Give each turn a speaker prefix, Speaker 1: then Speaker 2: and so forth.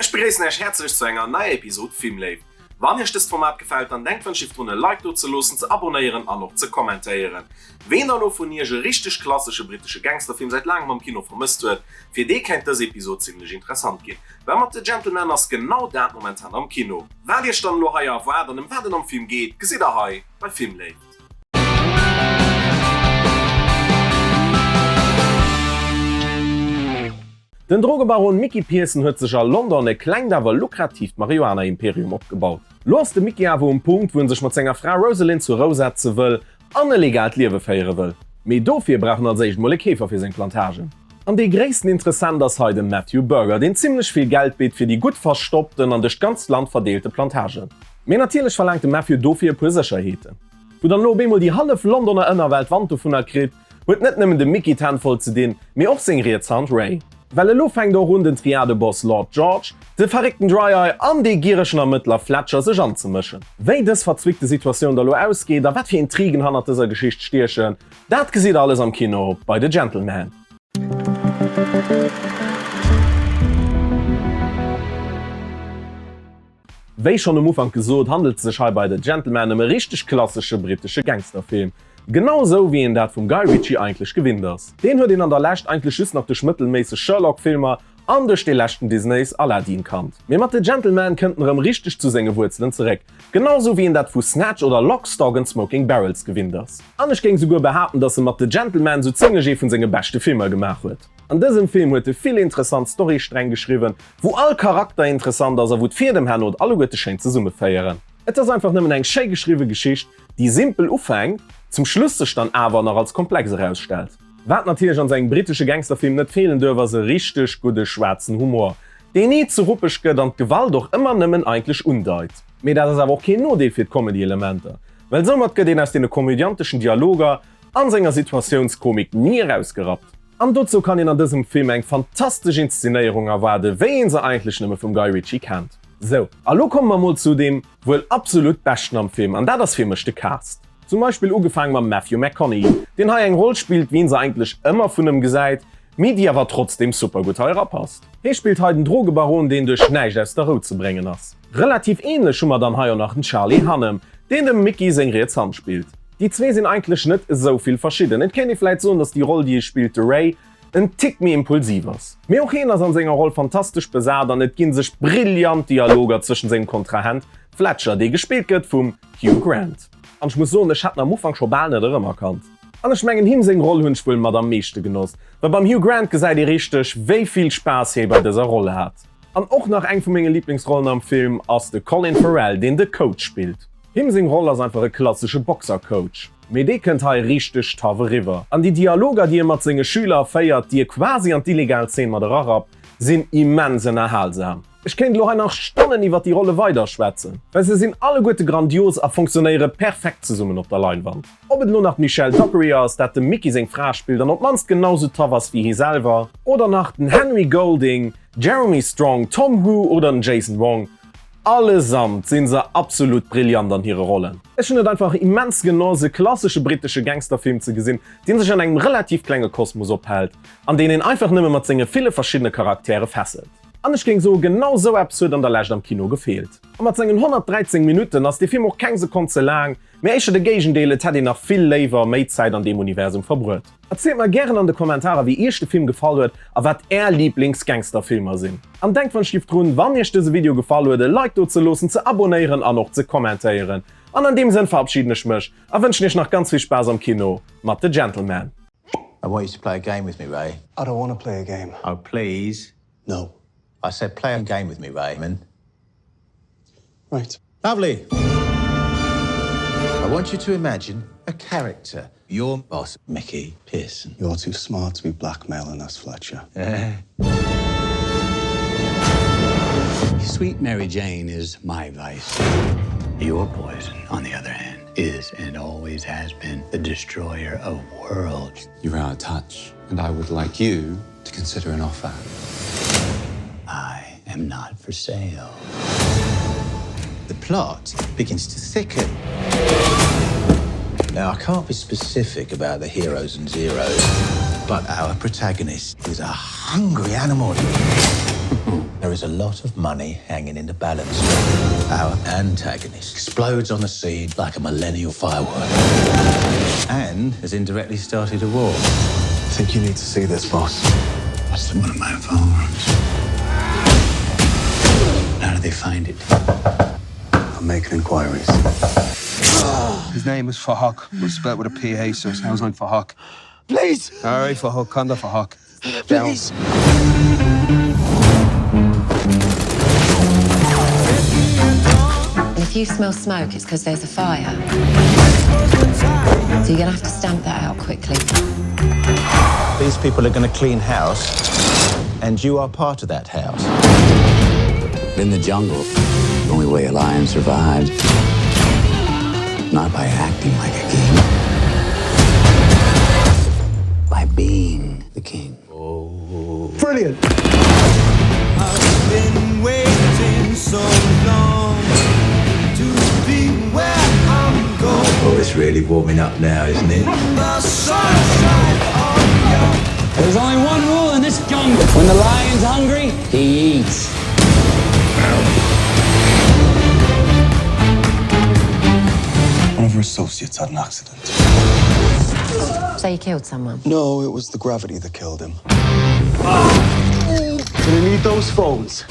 Speaker 1: Ech begréissen Äech häerzlech zu enger neier Episode Filmléift. Wann Iech dëst Format gefält, dann denkt wann Schiff drun e Like do ze loossen, ze abonéieren an och ze kommentéieren. Ween da lo vun Iech e richteg klassesche brittesche Gangsterfilm säit laangem am Kino vermësst huet, fir dee kéint dës Episode zimlech interessant ginn. Well mat The Gentlemen ass genau dat momentan am Kino. Wat Iech dann elo hei erwaart an ëm wat et am Film geet, gesitt der hei bei Filmléift.
Speaker 2: Den Drogebaron Mickey Pearson huet sech a London e klengt awer lukratiivt Marihuana-Imperium opgebaut. Lo ass de Mickey awer um Punkt, wou en sech mat senger Fra Rosalind zur Rou setze wëll an e legaalt Liewe féiere wëll. Mee dofir brauch en als éischt mol e Keefer fir seng Plantagen. An dee gréissten Interessent ass hei de Matthew Berger, deen zimmlech vill Geld bitt fir déi gutt verstoppten an duerch d'ganzt Land verdeelte Plantagen. Mee natierlech verlaangt de Matthew dofir e puer Sécherheeten. Wou dann elo op eemol déi hallef Londoner Ënnerwelt Wand dovunner kritt, huet net nëmmen de Mickey d'Hänn voll ze dinn, mee och seng riets Hand Ray. Well elo fänkt och un den Triadeboss Lord George, de verréckten Dry Eye an dee gieregen Ermëttler Fletcher sech anzemëschen. Wéi dës verzwickte Situatioun da lo ausgeet a wat fir Intrigen hannert dëser Geschicht stiechen, dat gesitt der alles am Kino bei The Gentleman. Wéi schonn um Ufank gesot, handelt et sech hei bei The Gentlemen ëm e richteg klassesche brittesche Gangsterfilm. Genau esou wéi een dat vum Guy Ritchie eigentlech gewinnt ass. Deen huet een an der Lescht eigentlech just nach duerch mëttelméisseg Sherlock-Filmer an duerch dee leschten Disneys Aladdin kannt. Mee mat The Gentlemen kënnt en erëm richteg zu senge Wuerzelen zeréck, genau esou wéi een dat vu Snatch oder Lock, Stock and Smoking Barrels gewinnt ass. An ech géing souguer behaapten, dass e mat The Gentlemen sou zimlech ee vun senge beschte Filmer gemaach huet. An dësem Film huet e vill interessant Storystränng geschriwwen, wou all Charakter interessant ass a wou d'Fiedem herno alleguerte schéin zesummeféieren. Et ass einfach nëmmen eng schéi geschriwwe Geschicht, déi simpel ufänkt, zum Schluss sech dann awer nach als komplex erausstellt. Wat natierlech an sou engem brittesche Gangsterfilm net feelen duerf ass e richteg gudde schwaarzen Humor, deen ni ze ruppeg gëtt an d'Gewalt och ëmmer nëmmen eigentlech undeit. Mee dat ass awer och keen Nodeel fir d'Comedy-Elementer, well soumat gëtt een aus deene komödianteschen Dialoger an senger Situatiounskomik ni erausgerappt. An dozou kann een an dësem Film eng fantastesch Inszenéierung erwaarden, wéi een se eigentlech nëmme vum Guy Ritchie kennt. Sou, a lo komme mer mol zu deem wuel absolut beschten am Film, an dat ass fir mech de Cast. Zum Beispill ugefaang mam Matthew McConaughey, deen hei eng Roll spillt, wéi een se eigentlech ëmmer vun em gesäit, mee déi awer trotzdem super gutt hei erapasst. Hie spillt hei den Drogebaron, deen duerch näischt aus der Rou ze bréngen ass. Relativ ähnlech hu mer dann hei och nach den Charlie Hunnam, deen dem Mickey seng riets Hand spillt. Déi zwee sinn eigentlech net esou vill verschidden. Et kéint ee vläit soen, dass déi Roll, déi e spillt, de Ray, en Tick méi impulsiv ass. Mee och hien ass an senger Roll fantastesch besat an et ginn sech brillant Dialoger zwëschen sengem Kontrahent Fletcher, dee gespillt gëtt vum Hugh Grant. An ech muss soen, ech hätt en am Ufank scho bal net erëmerkannt. An ech mengen, him seng Roll hunn ech wuel mat am meeschte genoss, well beim Hugh Grant gesäit ee richteg, wéi vill Spaass hie bei dëser Roll hat. An och nach eng vu menge Liblingsrollen am Film ass de Colin Farrell, deen de Coach spillt. Him seng Roll ass einfach e klassesche Boxer-Coach, mee dee kënnt hei richteg tough eriwwer. An déi Dialoger, déi e mat senge Schüler féiert, déi e quasi an d'illegal Zeen mat erarappt, sinn immens ënnerhalsam. Ech kéint elo hei nach Stonnen iwwer déi Rolle weiderschwätzen, well se sinn alleguerte grandios a funktionéiere perfekt zesummen op der Leinwand. Ob et elo nach d'Michelle Dockery ass, dat dem Mickey seng Fra spillt an op d'mannst genau sou tough ass wéi hie selwer, oder nach den Henry Golding, Jeremy Strong, Tom Hu oder den Jason Wong, Allesamt sinn se absolut brillant an hire Rollen. Ech hunn et einfach immens genoss, e klassesche brittesche Gangsterfilm ze gesinn, deen sech an engem relativ klenge Kosmos ophält an deen een einfach nëmme mat senge ville verschiddene Charaktere fesselt. An ech géing soen, genau sou eppes huet an der Lescht am Kino gefeelt. A mat sengen 113 Minutten ass dee Film och keng Sekonn ze laang, mee éischter de Géigendeel, et hätt een nach vill léiwer méi Zäit an deem Universum verbruet. Erzielt mer gären an de Kommentarer wéi iech de Film gefall huet a wat är Lieblings Gangsterfilmer sinn. An denkt wann ech drun, wann iech dëse Video gefall huet e Like do ze loossen, ze abonéieren an och ze kommentéieren. An an deem Sënn verabschieden ech mech a wënschen iech nach ganz vill Spaass am Kino mat The Gentlemen.
Speaker 3: I want you to play a game with me, Ray.
Speaker 4: I don't want to play a game.
Speaker 3: Oh, please.
Speaker 4: No.
Speaker 3: I said play a game with me, Raymond.
Speaker 4: Right.
Speaker 3: Lovely. I want you to imagine a character. Your boss, Mickey Pearson.
Speaker 4: You're too smart to be blackmailing us, Fletcher.
Speaker 5: Sweet Mary Jane is my vice. Your poison, on the other hand, is and always has been the destroyer of worlds.
Speaker 6: You're out of touch, and I would like you to consider an offer.
Speaker 5: I am not for sale.
Speaker 3: The plot begins to thicken. Now, I can't be specific about the heroes and zeros, but our protagonist is a hungry animal. There is a lot of money hanging in the balance. Our antagonist explodes on the scene like a millennial firework and has indirectly started a war.
Speaker 4: I think you need to see this, boss.
Speaker 5: That's one of my farms. How do they find it?
Speaker 4: I'm making inquiries.
Speaker 7: His name is Fahak. We're spelled with a PH, so it sounds like Fahak.
Speaker 4: Please!
Speaker 7: All right, Fahak, Kanda Fahak.
Speaker 4: Please!
Speaker 8: And if you smell smoke, it's because there's a fire. So you're gonna have to stamp that out quickly.
Speaker 3: These people are going to clean house, and you are part of that house.
Speaker 5: In the jungle, the only way a lion survives, not by acting like a king, by being the king.
Speaker 4: Oh. Brilliant!
Speaker 9: I've been waiting so long to be where I'm going.
Speaker 3: Oh, it's really warming up now, isn't it?
Speaker 9: The sunshine on your
Speaker 10: There's only one rule in this jungle. When the lion's hungry, he eats.
Speaker 4: One of her associates had an accident.
Speaker 8: So you killed someone?
Speaker 4: No, it was the gravity that killed him. Gonna need those phones.